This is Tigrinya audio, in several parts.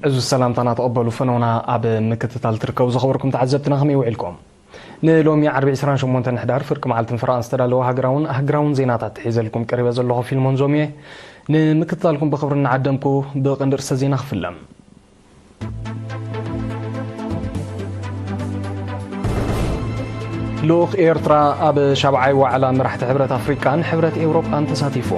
እዚ ሰላምታና ተቐበሉ ፈነውና ኣብ ምክትታል ትርከቡ ዝኸበርኩም ተዓዘብትና ከመይ ውዒልኩም? ንሎሚ ዓርቢ ዕስራን ሸሞንተን ሕዳር ፍርቂ መዓልትን ፍራቕን ዝተዳለወ ሃገራውን ኣህግራውን ዜናታት ሒዘልኩም ቀሪበ ዘለኹ ፊልሞን ዞም እየ። ንምክትታልኩም ብኽብሪ እናዓደምኩ ብቐንዲ ርእሰ ዜና ክፍለም። ልኡኽ ኤርትራ ኣብ ሻብዓይ ዋዕላ መራሕቲ ሕብረት ኣፍሪቃን ሕብረት ኤውሮጳን ተሳቲፉ።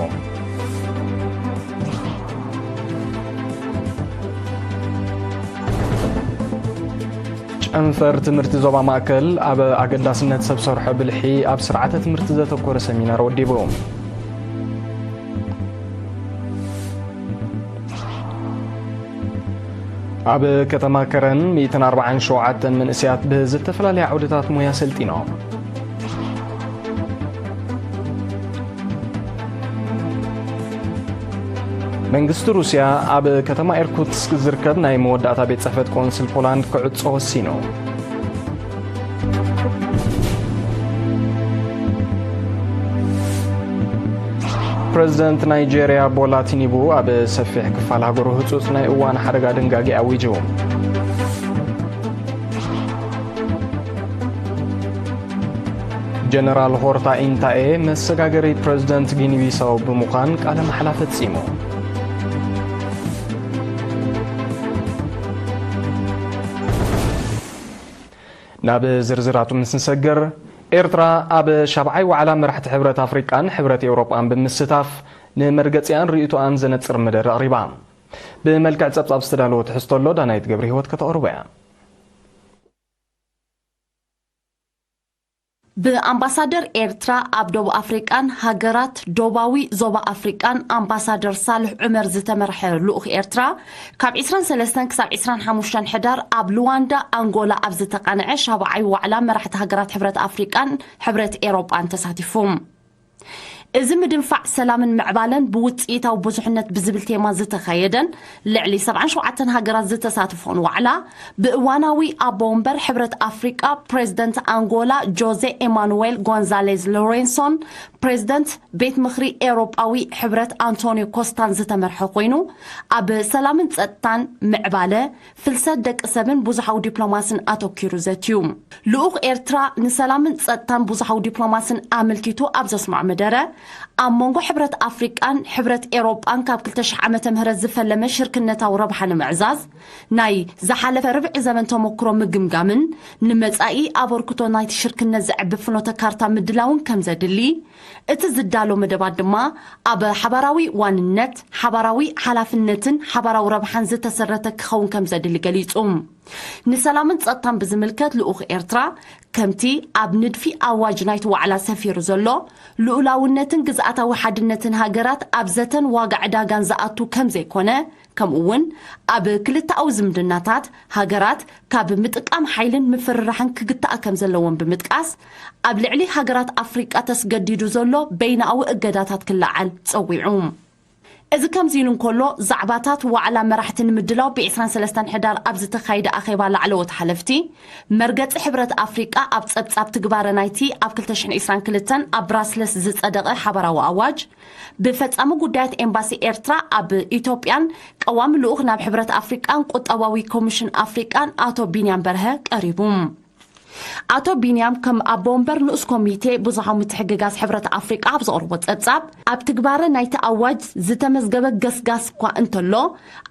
ጨንፈር ትምህርቲ ዞባ ማእከል ኣብ ኣገዳስነት ሰብ ሰርሖ ብልሒ ኣብ ስርዓተ ትምህርቲ ዘተኮረ ሰሚናር ወዲቡ። ኣብ ከተማ ከረን ሚእትን ኣርባዓን ሸውዓተን መንእሰያት ብዝተፈላለየ ዓውድታት ሞያ ሰልጢኖም። መንግስቲ ሩስያ ኣብ ከተማ ኢርኩትስክ ዝርከብ ናይ መወዳእታ ቤት ጽሕፈት ቆንስል ፖላንድ ክዕጾ ወሲኑ። ፕረዚደንት ናይጄርያ ቦላ ቲኒቡ ኣብ ሰፊሕ ክፋል ሃገሩ ህጹጽ ናይ እዋን ሓደጋ ድንጋጌ ኣዊጁ። ጀነራል ሆርታ ኢንታኤ መሰጋገሪ ፕረዚደንት ጊኒ ቢሳው ብምዃን ቃለ መሓላ ፈጺሙ። ናብ ዝርዝራቱ ምስ ንሰግር፣ ኤርትራ ኣብ ሻብዓይ ዋዕላ መራሕቲ ሕብረት ኣፍሪቃን ሕብረት ኤውሮጳን ብምስታፍ ንመርገጺኣን ርእይቶኣን ዘነጽር መደረ ኣቕሪባ። ብመልክዕ ጸብጻብ ዝተዳለወ ትሕዝቶ ኣሎ፣ ዳናይት ገብረ ህይወት ከተቕርቦ እያ። ብኣምባሳደር ኤርትራ ኣብ ደቡብ ኣፍሪቃን ሃገራት ዶባዊ ዞባ ኣፍሪቃን ኣምባሳደር ሳልሕ ዑመር ዝተመርሐ ልኡኽ ኤርትራ፣ ካብ ዕስራን ሰለስተን ክሳብ ዕስራን ሓሙሽተን ሕዳር ኣብ ሉዋንዳ ኣንጎላ ኣብ ዝተቓንዐ ሻብዓይ ዋዕላ መራሕቲ ሃገራት ሕብረት ኣፍሪቃን ሕብረት ኤሮጳን ተሳቲፉ። እዚ ምድንፋዕ ሰላምን ምዕባለን ብውጽኢታዊ ብዙሕነት ብዝብል ቴማ ዝተኻየደን ልዕሊ ሰብዓን ሸውዓተን ሃገራት ዝተሳተፎን ዋዕላ፣ ብእዋናዊ ኣቦ ወንበር ሕብረት ኣፍሪቃ ፕሬዚደንት ኣንጎላ ጆዜ ኤማኑዌል ጎንዛሌዝ ሎሬንሶን ፕሬዚደንት ቤት ምኽሪ ኤውሮጳዊ ሕብረት ኣንቶኒዮ ኮስታን ዝተመርሐ ኮይኑ፣ ኣብ ሰላምን ጸጥታን ምዕባለ፣ ፍልሰት ደቂ ሰብን ብዙሓዊ ዲፕሎማስን ኣተኲሩ ዘትዩ። ልኡኽ ኤርትራ ንሰላምን ጸጥታን ብዙሓዊ ዲፕሎማስን ኣመልኪቱ ኣብ ዘስምዖ መደረ፣ ኣብ መንጎ ሕብረት ኣፍሪቃን ሕብረት ኤውሮጳን ካብ ክልተ ሽሕ ዓመተ ምህረት ዝፈለመ ሽርክነታዊ ረብሓ ንምዕዛዝ፣ ናይ ዝሓለፈ ርብዒ ዘመን ተመክሮ ምግምጋምን ንመጻኢ ኣበርክቶ ናይቲ ሽርክነት ዘዕቢ ፍኖተ ካርታ ምድላውን ከም ዘድሊ፣ እቲ ዝዳሎ መደባት ድማ ኣብ ሓባራዊ ዋንነት፣ ሓባራዊ ሓላፍነትን ሓባራዊ ረብሓን ዝተሰረተ ክኸውን ከም ዘድሊ ገሊጹ። ንሰላምን ጸጥታን ብዝምልከት ልኡኽ ኤርትራ፣ ከምቲ ኣብ ንድፊ ኣዋጅ ናይቲ ዋዕላ ሰፊሩ ዘሎ፣ ልኡላውነትን ግዝኣታዊ ሓድነትን ሃገራት ኣብ ዘተን ዋጋ ዕዳጋን ዝኣቱ ከም ዘይኮነ፣ ከምኡ እውን ኣብ ክልተኣዊ ዝምድናታት ሃገራት ካብ ምጥቃም ሓይልን ምፍርራሕን ክግታእ ከም ዘለዎን ብምጥቃስ፣ ኣብ ልዕሊ ሃገራት ኣፍሪቃ ተስገዲዱ ዘሎ በይናዊ እገዳታት ክለዓል ጸዊዑ። እዚ ከምዚ ኢሉ እንከሎ፣ ዛዕባታት ዋዕላ መራሕቲ ንምድላው ብ ዕስራን ሰለስተን ሕዳር ኣብ ዝተኻየደ ኣኼባ ላዕለዎት ሓለፍቲ፣ መርገጺ ሕብረት ኣፍሪቃ ኣብ ጸብጻብ ትግባረ ናይቲ ኣብ ክልተ ሽሕን ዕስራን ክልተን ኣብ ብራስለስ ዝጸደቐ ሓባራዊ ኣዋጅ፣ ብፈጻሚ ጉዳያት ኤምባሲ ኤርትራ ኣብ ኢትዮጵያን ቀዋሚ ልኡኽ ናብ ሕብረት ኣፍሪቃን ቁጠባዊ ኮሚሽን ኣፍሪቃን ኣቶ ቢንያም በርሀ ቀሪቡ። ኣቶ ቢንያም ከም ኣቦ ወንበር ንኡስ ኮሚቴ ብዙሓዊ ምትሕግጋዝ ሕብረት ኣፍሪቃ ኣብ ዘቕርቦ ጸብጻብ፣ ኣብ ትግባረ ናይቲ ኣዋጅ ዝተመዝገበ ገስጋስ እኳ እንተሎ፣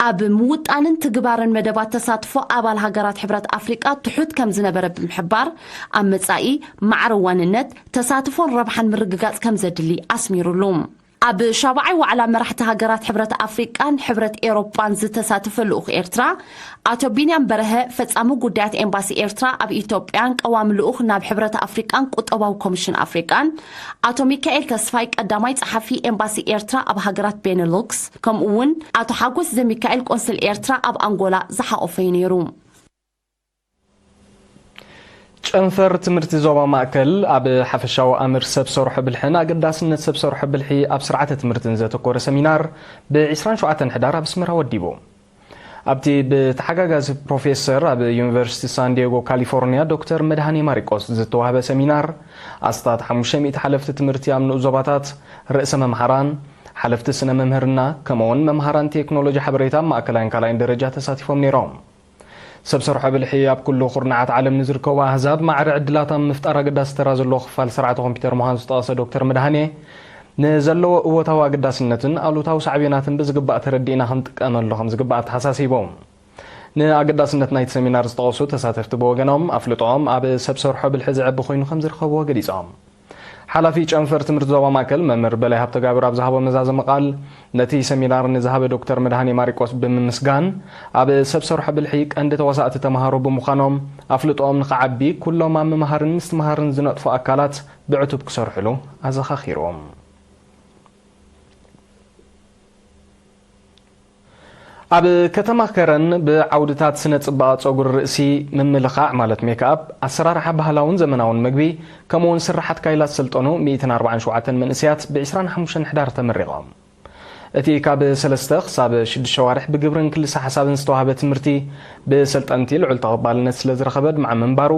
ኣብ ምውጣንን ትግባረን መደባት ተሳትፎ ኣባል ሃገራት ሕብረት ኣፍሪቃ ትሑት ከም ዝነበረ ብምሕባር፣ ኣብ መጻኢ ማዕረ ዋንነት፣ ተሳትፎን ረብሓን ምርግጋጽ ከም ዘድሊ ኣስሚሩሉ። ኣብ ሻብዓይ ዋዕላ መራሕቲ ሃገራት ሕብረት ኣፍሪቃን ሕብረት ኤሮጳን ዝተሳተፈ ልኡኽ ኤርትራ፣ ኣቶ ቢንያም በርሀ፣ ፈጻሚ ጉዳያት ኤምባሲ ኤርትራ ኣብ ኢትዮጵያን ቀዋሚ ልኡኽ ናብ ሕብረት ኣፍሪቃን ቁጠባዊ ኮሚሽን ኣፍሪቃን፣ ኣቶ ሚካኤል ተስፋይ፣ ቀዳማይ ጸሓፊ ኤምባሲ ኤርትራ ኣብ ሃገራት ቤነሉክስ፣ ከምኡ እውን ኣቶ ሓጎስ ዘሚካኤል፣ ቆንስል ኤርትራ ኣብ ኣንጎላ ዝሓቖፈ እዩ ነይሩ። ጨንፈር ትምህርቲ ዞባ ማእከል ኣብ ሓፈሻዊ ኣምር ሰብ ሰርሖ ብልሕን ኣገዳስነት ሰብ ሰርሖ ብልሒ ኣብ ስርዓተ ትምህርትን ዘተኮረ ሰሚናር ብ ዕስራን ሸውዓተን ሕዳር ኣብ ኣስመራ ወዲቡ። ኣብቲ ብተሓጋጋዚ ፕሮፌሰር ኣብ ዩኒቨርሲቲ ሳን ዲየጎ ካሊፎርኒያ ዶክተር መድሃኔ ማሪቆስ ዝተዋህበ ሰሚናር፣ ኣስታት ሓሙሽተ ሚእቲ ሓለፍቲ ትምህርቲ ኣብ ንኡስ ዞባታት፣ ርእሰ መምሃራን፣ ሓለፍቲ ስነ መምህርና፣ ከምኡውን መምሃራን ቴክኖሎጂ ሓበሬታ ኣብ ማእከላይን ካልኣይን ደረጃ ተሳቲፎም ነይሮም። ሰብ ሰርሖ ብልሒ ኣብ ኩሉ ኩርናዓት ዓለም ንዝርከቡ ኣህዛብ ማዕረ ዕድላት ኣብ ምፍጣር ኣገዳሲ ተራ ዘለዎ ክፋል ስርዓተ ኮምፒውተር ምዃኑ ዝጠቐሰ ዶክተር መድሃኔ፣ ንዘለዎ እወታዊ ኣገዳስነትን ኣሉታዊ ሳዕቤናትን ብዝግባእ ተረዲእና ክንጥቀመሉ ከም ዝግባእ ኣተሓሳሲቦም። ንኣገዳስነት ናይቲ ሰሚናር ዝጠቐሱ ተሳተፍቲ ብወገኖም፣ ኣፍልጦኦም ኣብ ሰብ ሰርሖ ብልሒ ዝዕቢ ኮይኑ ከም ዝረኸብዎ ገሊጾም። ሓላፊ ጨንፈር ትምህርቲ ዞባ ማእከል መምህር በላይ ሃብተጋብር ኣብ ዝሃቦ መዛዘሚ ቃል፣ ነቲ ሰሚናር ንዝሃበ ዶክተር መድሃኔ ማሪቆስ ብምምስጋን፣ ኣብ ሰብ ሰርሖ ብልሒ ቀንዲ ተዋሳእቲ ተምሃሮ ብምዃኖም፣ ኣፍልጦኦም ንኽዓቢ ኩሎም ኣብ ምምሃርን ምስትምሃርን ዝነጥፉ ኣካላት ብዕቱብ ክሰርሕሉ ኣዘኻኺሮም። ኣብ ከተማ ከረን ብዓውድታት ስነ ጽባቐ ጸጉሪ ርእሲ፣ ምምልኻዕ ማለት ሜክኣፕ፣ ኣሰራርሓ ባህላውን ዘመናውን መግቢ፣ ከምኡውን ስራሓት ካይላ ዝሰልጠኑ ሚእትን ኣርባዓን ሸውዓተን መንእሰያት ብ ዕስራን ሓሙሽተን ሕዳር ተመሪቖም። እቲ ካብ ሰለስተ ክሳብ ሽዱሽተ ሸዋርሕ ብግብርን ክልሰ ሓሳብን ዝተዋህበ ትምህርቲ ብሰልጠንቲ ልዑል ተቐባልነት ስለ ዝረኸበ ኣድማዒ ምንባሩ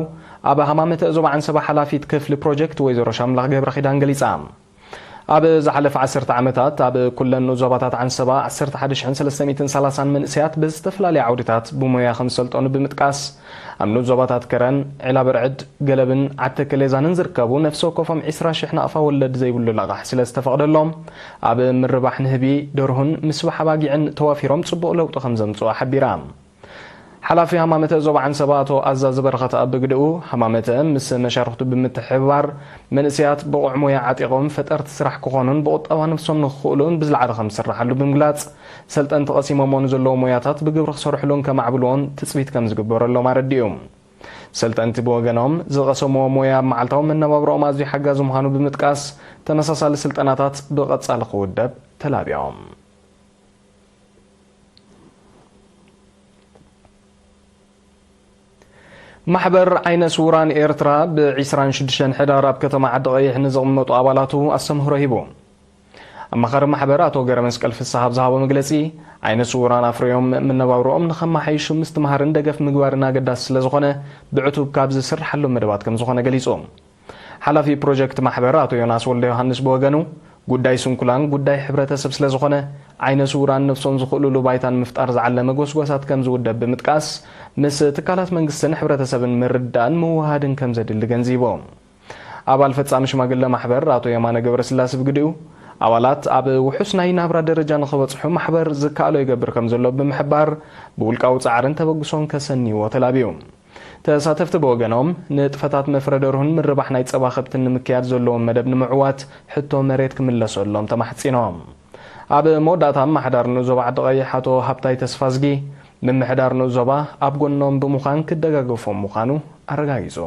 ኣብ ሃማመተ ዞባ ዓንሰባ ሓላፊት ክፍሊ ፕሮጀክት ወይዘሮ ሻምላኽ ገብረ ኪዳን ገሊጻ። ኣብ ዝሓለፈ ዓሰርተ ዓመታት ኣብ ኩለን ንኡስ ዞባታት ዓንሰባ ዓሰርተ ሓደ ሽሕን ሰለስተ ሚእትን ሰላሳን መንእሰያት ብዝተፈላለየ ዓውድታት ብሞያ ከም ዝሰልጠኑ ብምጥቃስ፣ ኣብ ንኡስ ዞባታት ከረን፣ ዒላበርዕድ፣ ገለብን ዓዲ ተከሌዛንን ዝርከቡ ነፍሲ ወከፎም ዕስራ ሽሕ ናቕፋ ወለድ ዘይብሉ ለቓሕ ስለ ዝተፈቕደሎም፣ ኣብ ምርባሕ ንህቢ፣ ደርሁን ምስባሕ ኣባጊዕን ተዋፊሮም ጽቡቕ ለውጢ ከም ዘምጽኡ ሓቢራ። ሓላፊ ሃማመተ ዞባ ዓንሰባ ኣቶ ኣዛዚ በረኸት ኣብ ግድኡ፣ ሃማመተ ምስ መሻርኽቱ ብምትሕብባር፣ መንእሰያት ብቑዕ ሞያ ዓጢቖም ፈጠርቲ ስራሕ ክኾኑን ብቑጠባ ነብሶም ንኽኽእሉን ብዝለዓለ ከም ዝስርሓሉ ብምግላጽ፣ ሰልጠንቲ ቀሲሞሞ ንዘለዉ ሞያታት ብግብሪ ክሰርሕሉን ከማዕብልዎን ትጽቢት ከም ዝግበረሎም ኣረዲኡ። ሰልጠንቲ ብወገኖም፣ ዝቐሰምዎ ሞያ ኣብ መዓልታዊ መነባብሮኦም ኣዝዩ ሓጋዚ ምዃኑ ብምጥቃስ፣ ተመሳሳሊ ስልጠናታት ብቐጻሊ ክውደብ ተላብዮም። ማሕበር ዓይነ ስውራን ኤርትራ ብ ዕስራን ሽዱሽተን ሕዳር ኣብ ከተማ ዓዲ ቀይሕ ንዝቕመጡ ኣባላቱ ኣስተምህሮ ሂቡ። ኣማኻሪ ማሕበር ኣቶ ገረመስቀል ፍስሓ ኣብ ዝሃቦ መግለጺ፣ ዓይነ ስውራን ኣፍርዮም መነባብሮኦም ንኸመሓይሹ ምስትምሃርን ደገፍ ምግባርን ኣገዳሲ ስለ ዝኾነ፣ ብዕቱብ ካብ ዝስርሓሎም መደባት ከም ዝኾነ ገሊጹ። ሓላፊ ፕሮጀክት ማሕበር ኣቶ ዮናስ ወልደ ዮሃንስ ብወገኑ፣ ጉዳይ ስንኩላን ጉዳይ ሕብረተሰብ ስለ ዝኾነ፣ ዓይነ ስውራን ነብሶም ዝኽእሉሉ ባይታን ምፍጣር ዝዓለመ ጎስጓሳት ከም ዝውደብ ብምጥቃስ፣ ምስ ትካላት መንግስትን ሕብረተሰብን ምርድዳእን ምውሃድን ከም ዘድሊ ገንዚቡ። ኣባል ፈጻሚ ሽማግለ ማሕበር ኣቶ የማነ ገብረስላሴ ብግዲኡ፣ ኣባላት ኣብ ውሑስ ናይ ናብራ ደረጃ ንኽበጽሑ ማሕበር ዝከኣሎ ይገብር ከም ዘሎ ብምሕባር፣ ብውልቃዊ ጻዕርን ተበግሶን ከሰንይዎ ተላብዩ። ተሳተፍቲ ብወገኖም፣ ንጥፈታት መፍረ ደርሁን ምርባሕ ናይ ጸባ ከብትን ንምክያድ ዘለዎም መደብ ንምዕዋት ሕቶ መሬት ክምለሰሎም ተማሕጺኖም። ኣብ መወዳእታ፣ ኣመሓዳሪ ንኡስ ዞባ ዓዲ ቀይሕ ኣቶ ሃብታይ ተስፋዝጊ፣ ምምሕዳር ንኡስ ዞባ ኣብ ጎኖም ብምዃን ክደጋገፎም ምዃኑ ኣረጋጊጹ።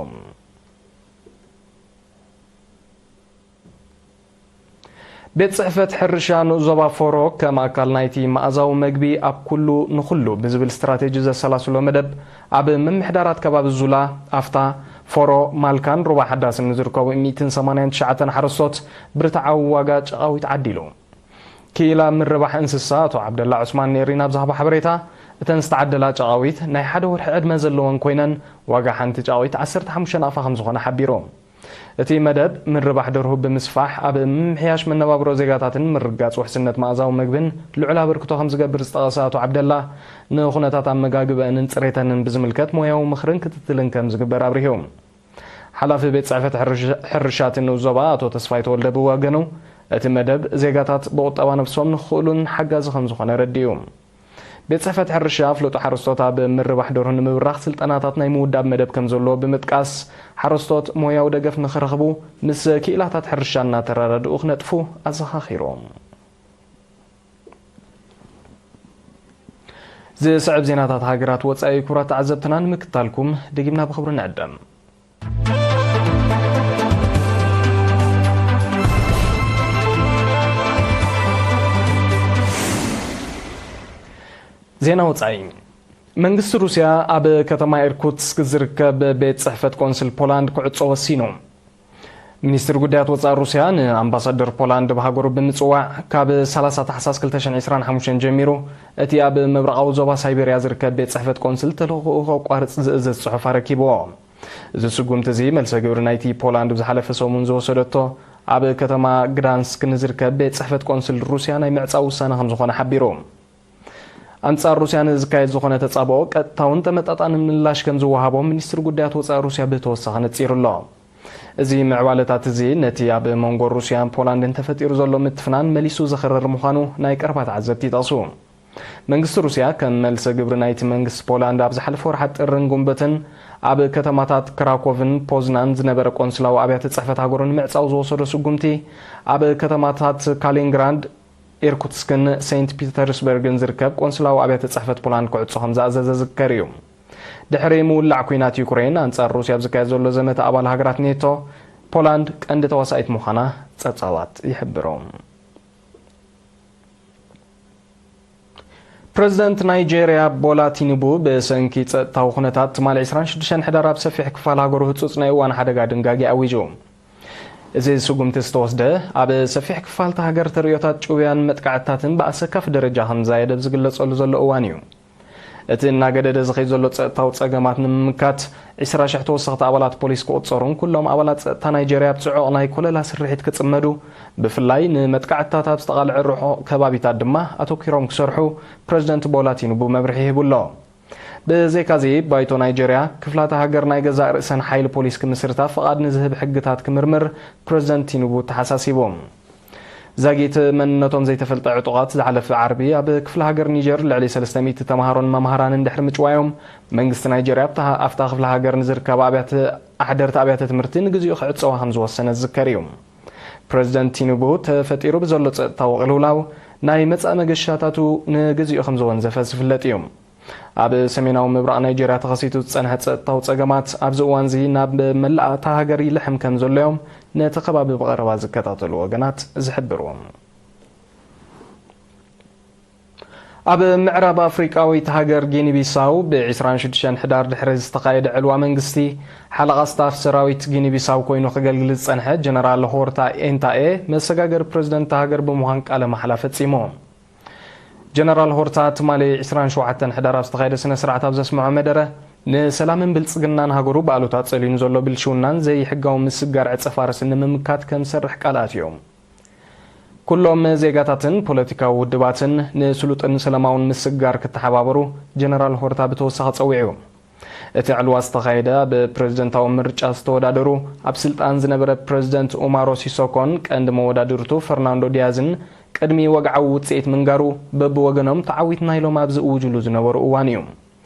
ቤት ጽሕፈት ሕርሻ ንኡስ ዞባ ፎሮ፣ ከም ኣካል ናይቲ መኣዛዊ መግቢ ኣብ ኩሉ ንኹሉ ብዝብል ስትራቴጂ ዘሰላስሎ መደብ፣ ኣብ ምምሕዳራት ከባቢ ዙላ፣ ኣፍታ፣ ፎሮ፣ ማልካን ሩባ ሓዳስን ንዝርከቡ ሚእትን ሰማንያን ትሽዓተን ሓረስቶት ብርትዓዊ ዋጋ ጨቓዊት ዓዲሉ። ክኢላ ምርባሕ እንስሳ ኣቶ ዓብደላ ዑስማን ኔሪን ኣብ ዝሃቦ ሓበሬታ፣ እተን ዝተዓደላ ጨቓዊት ናይ ሓደ ወርሒ ዕድመ ዘለወን ኮይነን፣ ዋጋ ሓንቲ ጨቓዊት ዓሰርተ ሓሙሽተ ናቕፋ ከም ዝኾነ ሓቢሩ። እቲ መደብ፣ ምርባሕ ደርሁ ብምስፋሕ፣ ኣብ ምምሕያሽ መነባብሮ ዜጋታትን ምርግጋጽ ውሕስነት መኣዛዊ መግብን ልዑል ኣበርክቶ ከም ዝገብር ዝጠቐሰ ኣቶ ዓብደላ፣ ንኹነታት ኣመጋግበአንን ጽሬተንን ብዝምልከት ሞያዊ ምኽርን ክትትልን ከም ዝግበር ኣብሪሁ። ሓላፊ ቤት ጽሕፈት ሕርሻ-፣ ሕርሻ እቲ ንኡስ ዞባ ኣቶ ተስፋይ ተወልደ ብወገኑ፣ እቲ መደብ ዜጋታት ብቑጠባ ነብሶም ንኽኽእሉን ሓጋዚ ከም ዝኾነ ረዲኡ። ቤት ጽሕፈት ሕርሻ ኣፍልጦ ሓረስቶት ኣብ ምርባሕ ደርሁ ንምብራኽ ስልጠናታት ናይ ምውዳብ መደብ ከም ዘለዎ ብምጥቃስ፣ ሓረስቶት ሞያዊ ደገፍ ንኽረኽቡ ምስ ክኢላታት ሕርሻ እናተረዳድኡ ክነጥፉ ኣዘኻኺሩ። ዝስዕብ ዜናታት ሃገራት ወጻኢ ክቡራት ተዓዘብትና ንምክታልኩም ደጊምና ብኽብሪ ንዕደም። ዜና ወጻኢ። መንግስቲ ሩስያ ኣብ ከተማ ኢርኩትስክ ዝርከብ ቤት ጽሕፈት ቆንስል ፖላንድ ክዕጾ ወሲኑ። ሚኒስትሪ ጉዳያት ወጻኢ ሩስያ ንኣምባሳደር ፖላንድ ብሃገሩ ብምጽዋዕ፣ ካብ ሰላሳ ታሕሳስ ክልተ ሽሕን ዕስራን ሓሙሽተን ጀሚሩ እቲ ኣብ ምብራቓዊ ዞባ ሳይቤርያ ዝርከብ ቤት ጽሕፈት ቆንስል ተልእኾኡ ከቋርጽ ዝእዝዝ ጽሑፍ ኣረኪብዎ። እዚ ስጉምቲ እዚ መልሰ ግብሪ ናይቲ ፖላንድ ብዝሓለፈ ሰሙን ዝወሰደቶ ኣብ ከተማ ግዳንስክ ንዝርከብ ቤት ጽሕፈት ቆንስል ሩስያ ናይ ምዕጻው ውሳነ ከም ዝኾነ ሓቢሩ። ኣንጻር ሩስያ ንዝካየድ ዝኾነ ተጻብኦ ቀጥታውን ተመጣጣንን ምላሽ ከም ዝወሃቦ ሚኒስትሪ ጉዳያት ወጻኢ ሩስያ ብተወሳኺ ነጺሩ ኣሎ። እዚ ምዕባለታት እዚ ነቲ ኣብ መንጎ ሩስያን ፖላንድን ተፈጢሩ ዘሎ ምትፍናን መሊሱ ዘኽርር ምዃኑ ናይ ቀረባ ተዓዘብቲ ይጠቕሱ። መንግስቲ ሩስያ ከም መልሰ ግብሪ ናይቲ መንግስቲ ፖላንድ ኣብ ዝሓለፈ ወርሓት ጥርን ጉንበትን ኣብ ከተማታት ክራኮቭን ፖዝናን ዝነበረ ቆንስላዊ ኣብያተ ጽሕፈት ሃገሩ ንምዕጻው ዝወሰዶ ስጉምቲ፣ ኣብ ከተማታት ካሊንግራንድ፣ ኢርኩትስክን ሴንት ፒተርስበርግን ዝርከብ ቆንስላዊ ኣብያተ ጽሕፈት ፖላንድ ክዕጾ ከም ዝኣዘዘ ዝዝከር እዩ። ድሕሪ ምውላዕ ኲናት ዩክሬን ኣንጻር ሩስያ ኣብ ዝካየድ ዘሎ ዘመተ ኣባል ሃገራት ኔቶ፣ ፖላንድ ቀንዲ ተዋሳኢት ምዃና ጸብጻባት ይሕብሩ። ፕረዚደንት ናይጄርያ ቦላ ቲኑቡ ብሰንኪ ጸጥታዊ ኩነታት ትማሊ ዕስራን ሽዱሽተን ሕዳር ኣብ ሰፊሕ ክፋል ሃገሩ ህጹጽ ናይ እዋን ሓደጋ ድንጋጌ ኣዊጁ። እዚ ስጉምቲ ዝተወስደ ኣብ ሰፊሕ ክፋል እታ ሃገር ተርእዮታት ጭውያን መጥቃዕትታትን ብኣሰካፊ ደረጃ ከም ዝዛየደ ኣብ ዝግለጸሉ ዘሎ እዋን እዩ። እቲ እናገደደ ዝኸይድ ዘሎ ጸጥታዊ ጸገማት ንምምካት፣ ዕስራ ሽሕ ተወሰኽቲ ኣባላት ፖሊስ ክቑጸሩን ኩሎም ኣባላት ጸጥታ ናይጄርያ ኣብ ጽዑቕ ናይ ኮለላ ስርሒት ክጽመዱ፣ ብፍላይ ንመጥቃዕትታት ኣብ ዝተቓልዐ ርሑቕ ከባቢታት ድማ ኣተኲሮም ክሰርሑ ፕረዚደንት ቦላ ቲኑቡ መብርሂ ሂቡ ኣሎ። ብዘይካዚ፣ ባይቶ ናይጄርያ ክፍላተ ሃገር ናይ ገዛእ ርእሰን ሓይሊ ፖሊስ ክምስርታ ፍቓድ ንዝህብ ሕግታት ክምርምር ፕረዚደንት ቲኑቡ ተሓሳሲቡ። ዛጊት መንነቶም ዘይተፈልጠ ዕጡቓት ዝሓለፈ ዓርቢ ኣብ ክፍለ ሃገር ኒጀር ልዕሊ ሰለስተ ሚእቲ ተምሃሮን መምሃራንን ድሕሪ ምጭዋዮም፣ መንግስቲ ናይጄርያ ኣብታ፣ ኣብታ ክፍለ ሃገር ንዝርከባ ኣብያተ፣ ኣሕደርቲ ኣብያተ ትምህርቲ ንግዚኡ ክዕጸዋ ከም ዝወሰነ ዝዝከር እዩ። ፕረዚደንት ቲኑቡ ተፈጢሩ ብዘሎ ጸጥታዊ ቅልውላው ናይ መጻኢ መገሻታቱ ንግዚኡ ከም ዝወንዘፈ ዝፍለጥ እዩ። ኣብ ሰሜናዊ ምብራቕ ናይጄርያ ተኸሲቱ ዝጸንሐ ጸጥታዊ ጸገማት ኣብዚ እዋንዚ ናብ መላእ እታ ሃገር ይልሕም ከም ዘሎዮም ነቲ ከባቢ ብቐረባ ዝከታተሉ ወገናት ዝሕብሩ። ኣብ ምዕራብ ኣፍሪቃዊት ሃገር ጊኒ ቢሳው ብ ዕስራን ሽዱሽተን ሕዳር ድሕሪ ዝተኻየደ ዕልዋ መንግስቲ፣ ሓለቓ ስታፍ ሰራዊት ጊኒ ቢሳው ኮይኑ ከገልግል ዝጸንሐ ጀነራል ሆርታ ኤንታኤ መሰጋገሪ ፕረዚደንት እታ ሃገር ብምዃን ቃለ ማሕላ ፈጺሙ። ጀነራል ሆርታ ትማሊ ዕስራን ሸውዓተን ሕዳር ኣብ ዝተኻየደ ስነ ስርዓት ኣብ ዘስምዖ መደረ፣ ንሰላምን ብልጽግናን ሃገሩ ብኣሉታ ጸሊኑ ዘሎ ብልሽውናን ዘይሕጋዊ ምስጋር ዕጸ ፋርስን ንምምካት ከም ዝሰርሕ ቃል ኣትዩ። ኩሎም ዜጋታትን ፖለቲካዊ ውድባትን ንስሉጥን ሰላማውን ምስጋር ክተሓባበሩ ጀነራል ሆርታ ብተወሳኺ ጸዊዑ። እቲ ዕልዋ ዝተኻየደ ኣብ ፕረዚደንታዊ ምርጫ ዝተወዳደሩ ኣብ ስልጣን ዝነበረ ፕረዚደንት ኡማሮ ሲሶኮን ቀንዲ መወዳድርቱ ፈርናንዶ ዲያዝን ቅድሚ ወግዓዊ ውጽኢት ምንጋሩ በብወገኖም ተዓዊትና ኢሎም ኣብ ዝእውጅሉ ዝነበሩ እዋን እዩ።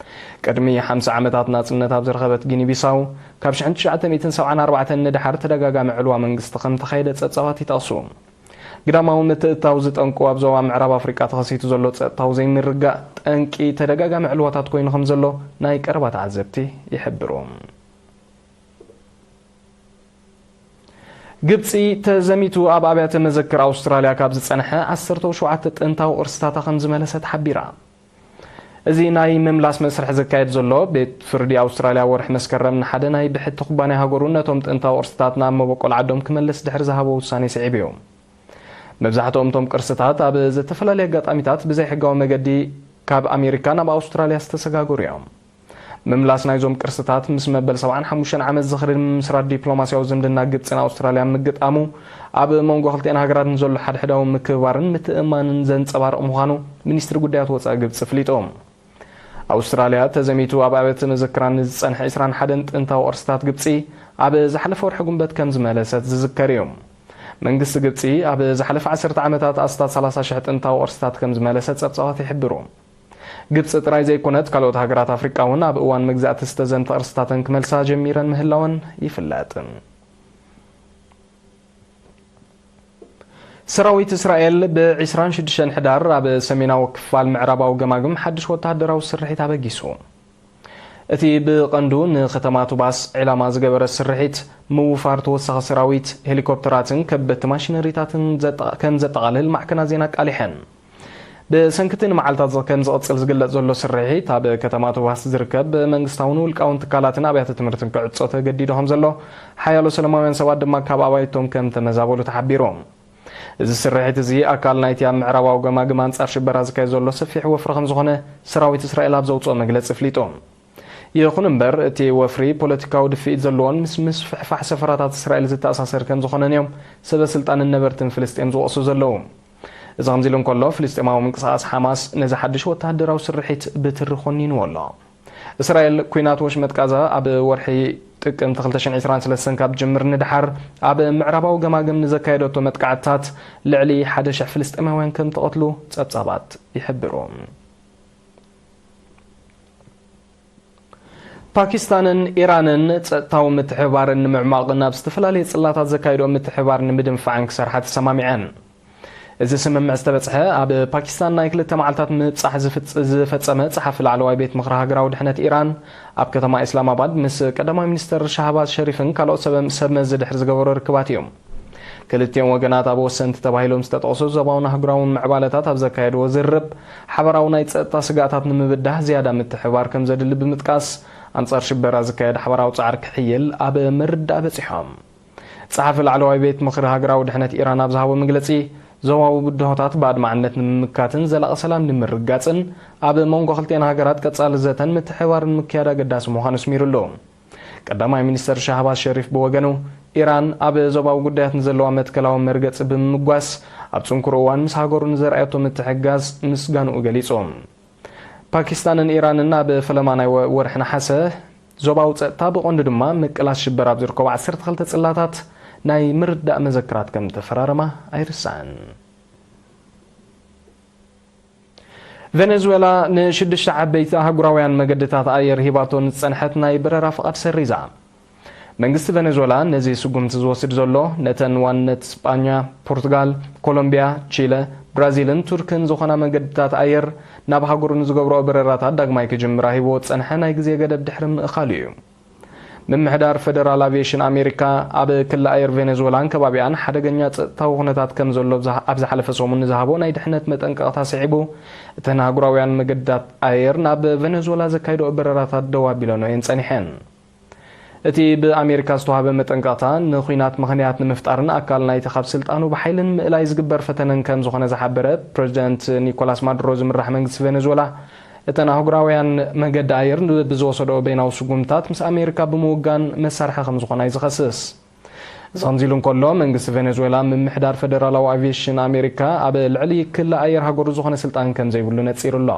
ቅድሚ ሓምሳ ዓመታት ናጽነት ኣብ ዝረኸበት ጊኒ ቢሳው ካብ ሽሕን ትሽዓተ ሚእትን ሰብዓን ኣርባዕተን ንደሓር ተደጋጋሚ ዕልዋ መንግስቲ ከም ተኻየደ ጸብጻባት ይጠቕሱ። ግዳማዊ ምትእትታው ዝጠንቁ ኣብ ዞባ ምዕራብ ኣፍሪቃ ተኸሲቱ ዘሎ ጸጥታዊ ዘይምርጋእ ጠንቂ ተደጋጋሚ ዕልዋታት ኮይኑ ከም ዘሎ ናይ ቀረባ ተዓዘብቲ ይሕብሩ። ግብጺ ተዘሚቱ ኣብ ኣብያተ መዘክር ኣውስትራልያ ካብ ዝጸንሐ ዓሰርተ ሸውዓተ ጥንታዊ ቅርስታታ ከም ዝመለሰት ሓቢራ። እዚ ናይ ምምላስ መስርሕ ዝካየድ ዘሎ፣ ቤት ፍርዲ ኣውስትራልያ ወርሒ መስከረም ንሓደ ናይ ብሕቲ ኩባንያ ሃገሩ ነቶም ጥንታዊ ቅርስታት ናብ መበቆል ዓዶም ክመልስ ድሕሪ ዝሃቦ ውሳኔ ስዒቡ እዩ። መብዛሕትኦም እቶም ቅርስታት ኣብ ዝተፈላለየ ኣጋጣሚታት ብዘይሕጋዊ መገዲ ካብ ኣሜሪካ ናብ ኣውስትራልያ ዝተሰጋገሩ እዮም። ምምላስ ናይዞም ቅርስታት ምስ መበል ሰብዓን ሓሙሽተን ዓመት ዝኽሪ ንምምስራት ዲፕሎማስያዊ ዝምድና ግብጽን ኣውስትራልያን ምግጣሙ፣ ኣብ መንጎ ክልቲኣን ሃገራት ንዘሎ ሓድሕዳዊ ምክብባርን ምትእምማንን ዘንጸባርቕ ምዃኑ ሚኒስትሪ ጉዳያት ወጻኢ ግብጺ ኣፍሊጡ። ኣውስትራልያ ተዘሚቱ ኣብ ኣብያተ መዘክራን ንዝጸንሐ ዕስራን ሓደን ጥንታዊ ቅርስታት ግብጺ ኣብ ዝሓለፈ ወርሒ ጉንበት ከም ዝመለሰት ዝዝከር እዩ። መንግስቲ ግብጺ ኣብ ዝሓለፈ ዓሰርተ ዓመታት ኣስታት ሰላሳ ሽሕ ጥንታዊ ቅርስታት ከም ዝመለሰ ጸብጻባት ይሕብሩ። ግብጺ ጥራይ ዘይኮነት፣ ካልኦት ሃገራት ኣፍሪቃ እውን ኣብ እዋን መግዛእቲ ዝተዘምተ ቅርስታተን ክመልሳ ጀሚረን ምህላወን ይፍለጥ። ሰራዊት እስራኤል ብ ዕስራን ሽዱሽተን ሕዳር ኣብ ሰሜናዊ ክፋል ምዕራባዊ ገማግም ሓድሽ ወተሃደራዊ ስርሒት ኣበጊሱ። እቲ ብቐንዱ ንከተማ ቱባስ ዒላማ ዝገበረ ስርሒት፣ ምውፋር ተወሳኺ ሰራዊት፣ ሄሊኮፕተራትን ከበድቲ ማሽነሪታትን ዘጠ-፣ ከም ዘጠቓልል ማዕከናት ዜና ኣቃሊሐን። ብሰንኪ እቲ ንመዓልታት ዝ-፣ ከም ዝቕጽል ዝግለጽ ዘሎ ስርሒት፣ ኣብ ከተማ ቱባስ ዝርከብ መንግስታውን ውልቃውን ትካላትን ኣብያተ ትምህርትን ክዕጾ ተገዲዱ ከም ዘሎ፣ ሓያሎ ሰላማውያን ሰባት ድማ ካብ ኣባይቶም ከም ተመዛበሉ ተሓቢሩ። እዚ ስርሒት እዚ ኣካል ናይቲ ኣብ ምዕራባዊ ገማግም ኣንጻር ሽበራ ዝካየድ ዘሎ ሰፊሕ ወፍሪ ከም ዝኾነ ሰራዊት እስራኤል ኣብ ዘውጽኦ መግለጺ ኣፍሊጡ። ይኹን እምበር፣ እቲ ወፍሪ ፖለቲካዊ ድፍኢት ዘለዎን ምስ ምስፍሕፋሕ ሰፈራታት እስራኤል ዝተኣሳሰር ከም ዝኾነን እዮም ሰበ ስልጣንን ነበርትን ፍልስጤም ዝወቕሱ ዘለዉ። እዚ ከምዚ ኢሉ እንከሎ፣ ፍልስጤማዊ ምንቅስቓስ ሓማስ ነዚ ሓድሽ ወተሃደራዊ ስርሒት ብትሪ ኮኒንዎ ኣሎ። እስራኤል ኲናት ወሽመጥ ጋዛ ኣብ ወርሒ ጥቅምቲ ክልተ ሽሕን ዕስራን ሰለስተን ካብ ጅምር ንድሓር፣ ኣብ ምዕራባዊ ገማግም ንዘካየደቶ መጥቃዕትታት ልዕሊ ሓደ ሽሕ ፍልስጤማውያን ከም ተቐትሉ ጸብጻባት ይሕብሩ። ፓኪስታንን ኢራንን ጸጥታዊ ምትሕብባርን ንምዕማቕ ናብ ዝተፈላለየ ጽላታት ዘካየድኦ ምትሕብባር ንምድንፋዕን ክሰርሓ ተሰማሚዐን። እዚ ስምምዕ ዝተበጽሐ ኣብ ፓኪስታን ናይ ክልተ መዓልታት ምብጻሕ ዝፍጽ-፣ ዝፈጸመ ጸሓፊ ላዕለዋይ ቤት ምኽሪ ሃገራዊ ድሕነት ኢራን ኣብ ከተማ ኢስላማባድ ምስ ቀዳማይ ሚኒስተር ሻህባዝ ሸሪፍን ካልኦት ሰብ፣ ሰብ መዚ ድሕሪ ዝገበሮ ርክባት እዩ። ክልቲኦም ወገናት ኣብ ወሰንቲ ተባሂሎም ዝተጠቕሱ ዞባውን ኣህጉራውን ምዕባለታት ኣብ ዘካየድዎ ዝርርብ፣ ሓበራዊ ናይ ጸጥታ ስግኣታት ንምብዳህ ዝያዳ ምትሕብባር ከም ዘድሊ ብምጥቃስ፣ ኣንጻር ሽበራ ዝካየድ ሓበራዊ ጻዕሪ ክሕይል ኣብ ምርዳእ በጺሖም። ጸሓፊ ላዕለዋይ ቤት ምኽሪ ሃገራዊ ድሕነት ኢራን ኣብ ዝሃቦ መግለጺ፣ ዞባዊ ብድሆታት ብኣድማዕነት ንምምካትን ዘላቒ ሰላም ንምርግጋጽን፣ ኣብ መንጎ ክልቲኣን ሃገራት ቀጻሊ ዘተን ምትሕብባርን ምክያድ ኣገዳሲ ምዃኑ ኣስሚሩሉ። ቀዳማይ ሚኒስተር ሻህባዝ ሸሪፍ ብወገኑ፣ ኢራን ኣብ ዞባዊ ጉዳያት ንዘለዋ መትከላዊ መርገጺ ብምምጓስ፣ ኣብ ጽንኩር እዋን ምስ ሃገሩ ንዘርኣየቶ ምትሕግጋዝ ምስጋንኡ ገሊጹ። ፓኪስታንን ኢራንን ኣብ ፈለማ ናይ ወ-፣ ወርሒ ነሓሰ፣ ዞባዊ ጸጥታ ብቐንዱ ድማ ምቅላስ ሽበራ ኣብ ዝርከቡ ዓሰርተ ክልተ ጽላታት ናይ ምርዳእ መዘክራት ከም ተፈራረማ ኣይርሳዕን። ቬኔዙዌላ ንሽዱሽተ ዓበይቲ ኣህጉራውያን መገድታት ኣየር ሂባቶ ንዝጸንሐት ናይ በረራ ፍቓድ ሰሪዛ። መንግስቲ ቬኔዙዌላ ነዚ ስጉምቲ ዝወስድ ዘሎ፣ ነተን ዋነት ስጳኛ፣ ፖርቱጋል፣ ኮሎምቢያ፣ ቺለ፣ ብራዚልን ቱርክን ዝኾና መገድታት ኣየር ናብ ሃገሩ ንዝገብርኦ በረራታት ዳግማይ ክጅምራ ሂብዎ ዝጸንሐ ናይ ግዜ ገደብ ድሕሪ ምእኻሉ እዩ። ምምሕዳር ፈደራል ኣቪየሽን ኣሜሪካ፣ ኣብ ክሊ ኣየር ቬኔዙዌላን ከባቢኣን ሓደገኛ ጸጥታዊ ኩነታት ከም ዘሎ ኣብ ዝሓ-፣ ኣብ ዝሓለፈ ሰሙን ንዝሃቦ ናይ ድሕነት መጠንቀቕታ ስዒቡ፣ እተን ኣህጉራውያን መገድታት ኣየር ናብ ቬኔዙዌላ ዘካይድኦ በረራታት ደው ኣቢለንኦ እየን ጸኒሐን። እቲ ብኣሜሪካ ዝተዋህበ መጠንቀቕታ ንኹናት ምኽንያት ንምፍጣርን ኣካል ናይቲ ካብ ስልጣኑ ብሓይልን ምእላይ ዝግበር ፈተነን ከም ዝኾነ ዝሓበረ ፕረዚደንት ኒኮላስ ማዱሮ ዝምራሕ መንግስቲ ቬኔዙዌላ፣ እተን ኣህጉራውያን መገዲ ኣየር ብዝወሰደኦ በይናዊ ስጉምትታት ምስ ኣሜሪካ ብምውጋን መሳርሒ ከም ዝኾና እዩ ዝኸስስ። እዚ ከምዚ ኢሉ እንከሎ፣ መንግስቲ ቬኔዙዌላ ምምሕዳር ፈደራላዊ ኣቪየሽን ኣሜሪካ ኣብ ልዕሊ ክሊ ኣየር ሃገሩ ዝኾነ ስልጣን ከም ዘይብሉ ነጺሩ ኣሎ።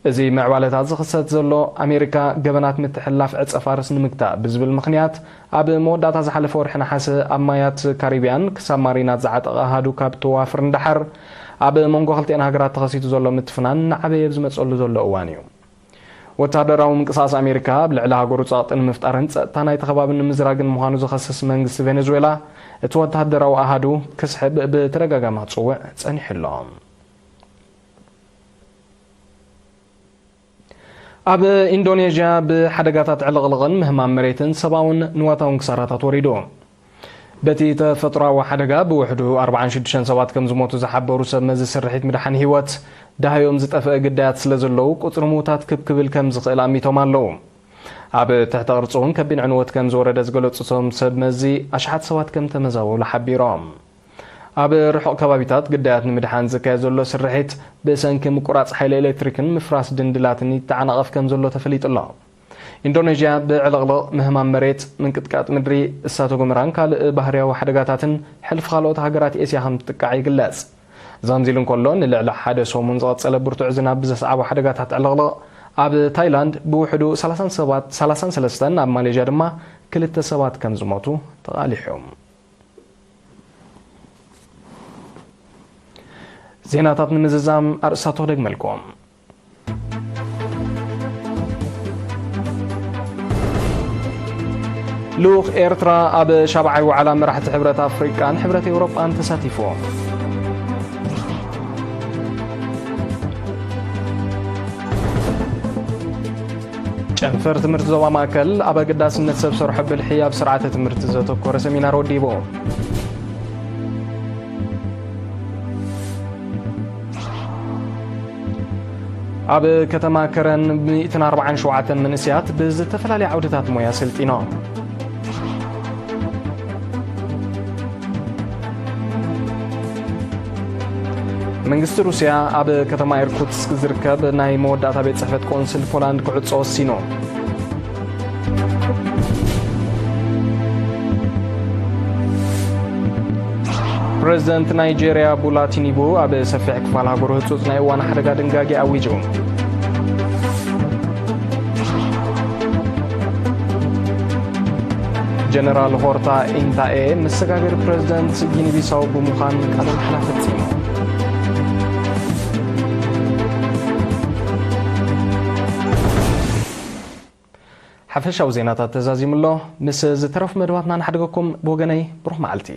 እዚ ምዕባለታት ዝኽሰት ዘሎ፣ ኣሜሪካ ገበናት ምትሕልላፍ ዕጸ ፋርስ ንምግታእ ብዝብል ምኽንያት፣ ኣብ መወዳእታ ዝሓለፈ ወርሒ ነሓሰ ኣብ ማያት ካሪብያን ክሳብ ማሪናት ዝዓጠቐ ኣሃዱ ካብ ተዋፍር ንደሓር፣ ኣብ መንጎ ክልቲኣን ሃገራት ተኸሲቱ ዘሎ ምትፍናን እናዓበየ ኣብ ዝመጸሉ ዘሎ እዋን እዩ። ወተሃደራዊ ምንቅስቓስ ኣሜሪካ ኣብ ልዕሊ ሃገሩ ጸቕጢ ንምፍጣርን ጸጥታ ናይቲ ከባቢ ንምዝራግን ምዃኑ ዝኸስስ መንግስቲ ቬኔዙዌላ፣ እቲ ወተሃደራዊ ኣሃዱ ክስሕብ ብተደጋጋሚ ክጽውዕ ጸኒሑ ኣሎ። ኣብ ኢንዶኔዥያ ብሓደጋታት ዕልቕልቕን ምህማም መሬትን ሰብኣውን ንዋታውን ክሳራታት ወሪዱ። በቲ ተፈጥሮኣዊ ሓደጋ ብውሕዱ ኣርባዓን ሽዱሽተን ሰባት ከም ዝሞቱ ዝሓበሩ ሰብ መዚ ስርሒት ምድሓን ህይወት፣ ደሃዮም ዝጠፍአ ግዳያት ስለ ዘለዉ፣ ቁጽሪ ምዉታት ክብ ክብል ከም ዝኽእል ኣሚቶም ኣለዉ። ኣብ ትሕተ ቅርጺ እውን ከቢድ ዕንወት ከም ዝወረደ ዝገለጹ እቶም ሰብ መዚ፣ ኣሽሓት ሰባት ከም ተመዛበሉ ሓቢሮም። ኣብ ርሑቕ ከባቢታት ግዳያት ንምድሓን ዝካየድ ዘሎ ስርሒት፣ ብሰንኪ ምቁራጽ ሓይሊ ኤሌክትሪክን ምፍራስ ድንድላትን ይተዓናቐፍ ከም ዘሎ ተፈሊጡ ኣሎ። ኢንዶኔዥያ ብዕልቕልቕ፣ ምህማም መሬት፣ ምንቅጥቃጥ ምድሪ፣ እሳተ ጎመራን ካልእ ባህርያዊ ሓደጋታትን ሕልፊ ካልኦት ሃገራት ኤስያ ከም ትጥቃዕ ይግለጽ። እዚ ከምዚ ኢሉ እንከሎ፣ ንልዕሊ ሓደ ሰሙን ዝቐጸለ ብርቱዕ ዝናብ ብዘስዓቦ ሓደጋታት ዕልቕልቕ፣ ኣብ ታይላንድ ብውሕዱ ሰላሳን ሰባት፣ ሰላሳን ሰለስተን፣ ኣብ ማሌዥያ ድማ ክልተ ሰባት ከም ዝሞቱ ተቓሊሑ። ዜናታት ንምዝዛም ኣርእስታቱ ክደግመልኩም። ልኡኽ ኤርትራ ኣብ ሻብዓይ ዋዕላ መራሕቲ ሕብረት ኣፍሪቃን ሕብረት ኤውሮጳን ተሳቲፉ። ጨንፈር ትምህርቲ ዞባ ማእከል ኣብ ኣገዳስነት ሰብ ሰርሖ ብልሒ ኣብ ስርዓተ ትምህርቲ ዘተኮረ ሰሚናር ወዲቡ። ኣብ ከተማ ከረን ሚእትን ኣርባዓን ሸውዓተን መንእሰያት ብዝተፈላለየ ዓውድታት ሞያ ሰልጢኖም። መንግስቲ ሩስያ ኣብ ከተማ ኢርኩትስክ ዝርከብ ናይ መወዳእታ ቤት ጽሕፈት ቆንስል ፖላንድ ክዕጾ ወሲኑ። ፕረዚደንት ናይጄርያ ቦላ ቲኒቡ ኣብ ሰፊሕ ክፋል ሃገሩ ህጹጽ ናይ እዋን ሓደጋ ድንጋጌ ኣዊጁ። ጀነራል ሆርታ ኢንታኤ ምስ ሰጋገሪ ፕረዚደንት ጊኒ ቢሳው ብምዃን ቃለ መሓላ ፈጺሙ። ሓፈሻዊ ዜናታት ተዛዚሙ ኣሎ። ምስ ዝተረፉ መደባትና ንሓድገኩም። ብወገነይ ብሩኽ መዓልቲ።